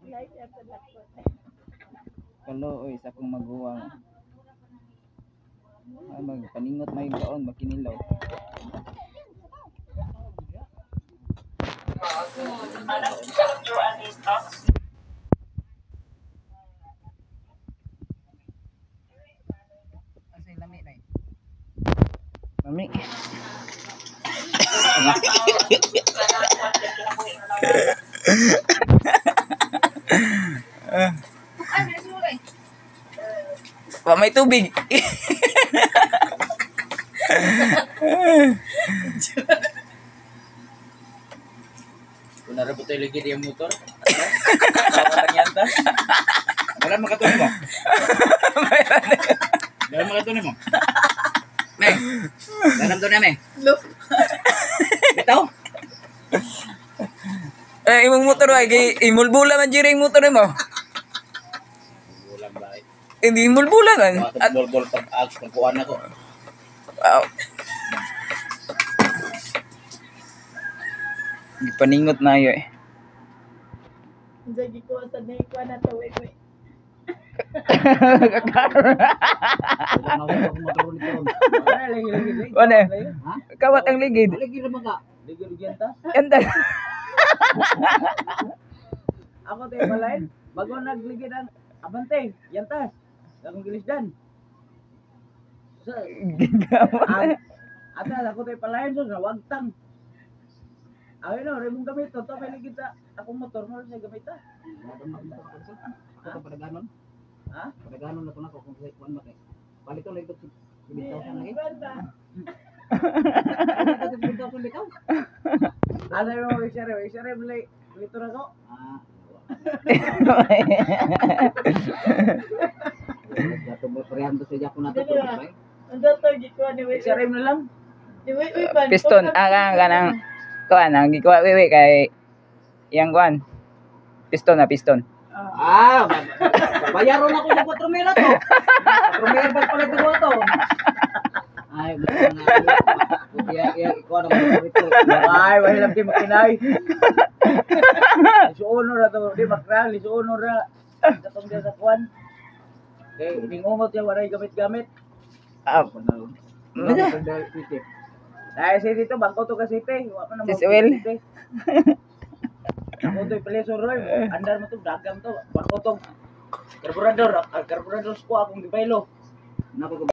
Light at the lakot. Kaluoy sa akong maguwang. Ay, magpaningot may kaon makinilaw. Asa lami nay? Mami. Wa may tubig. Kung narabot tayo lagi yung motor. Wala yanta. Wala makatuloy mo. Wala makatuloy mo. Me. Ganam to na me. Bitaw. Eh, imong motor ay kay imulbula man jiri yung motor nimo. Walang ba eh. Hindi imulbula man. At bol-bol pag ag pagkuan ako. Wow. Gipaningot na ayo eh. Jagi ko sa nikuha na to wait wait. Ano? Kawat ang ligid. Lagi ra ka. Lagi ra yanta. Enda. Ako tayo balain. Bago nagligid ang abante, yantas. Akong gilisdan. Sa Gigamot. Ate, ako tayo palayan sa wagtang. Ay no, remong gamit to, may ligid sa akong motor mo sa gamit ta. Ako padaganon. Ha? Padaganon na to nako kung sa kuan ba kay. Palito lang ito 7,000 lagi. Kuwan ba? Ito 7,000 bitaw. Asa mo isare, isare beli lito na ko. Ah. Dato mo parehan to sa jako na to. Dili ba? Ang dato gikuha ni wait. Isare mo na lang. Di wait wait ban. Piston ah kanang kanang kuan ang gikuha wiwi kay iyang kuan. Piston na piston. Ah, bayaron ako sa 4,000 to. 4,000 ba palit ko to? Ay, buti na. Iya, iya, ikaw na mo ito. Ay, wala lang di makinay. Lisuono ra to, di makra, lisuono ra. Katong diya sa kuan. Kay ningungot ya waray gamit-gamit. Ah, Dahil sa dito, bangko to ka city. Wa pa na Sis Will. Ako to peleso roy, andar mo to dagam to, bangko to. Karburador, ang karburador ko akong gibaylo. Nako.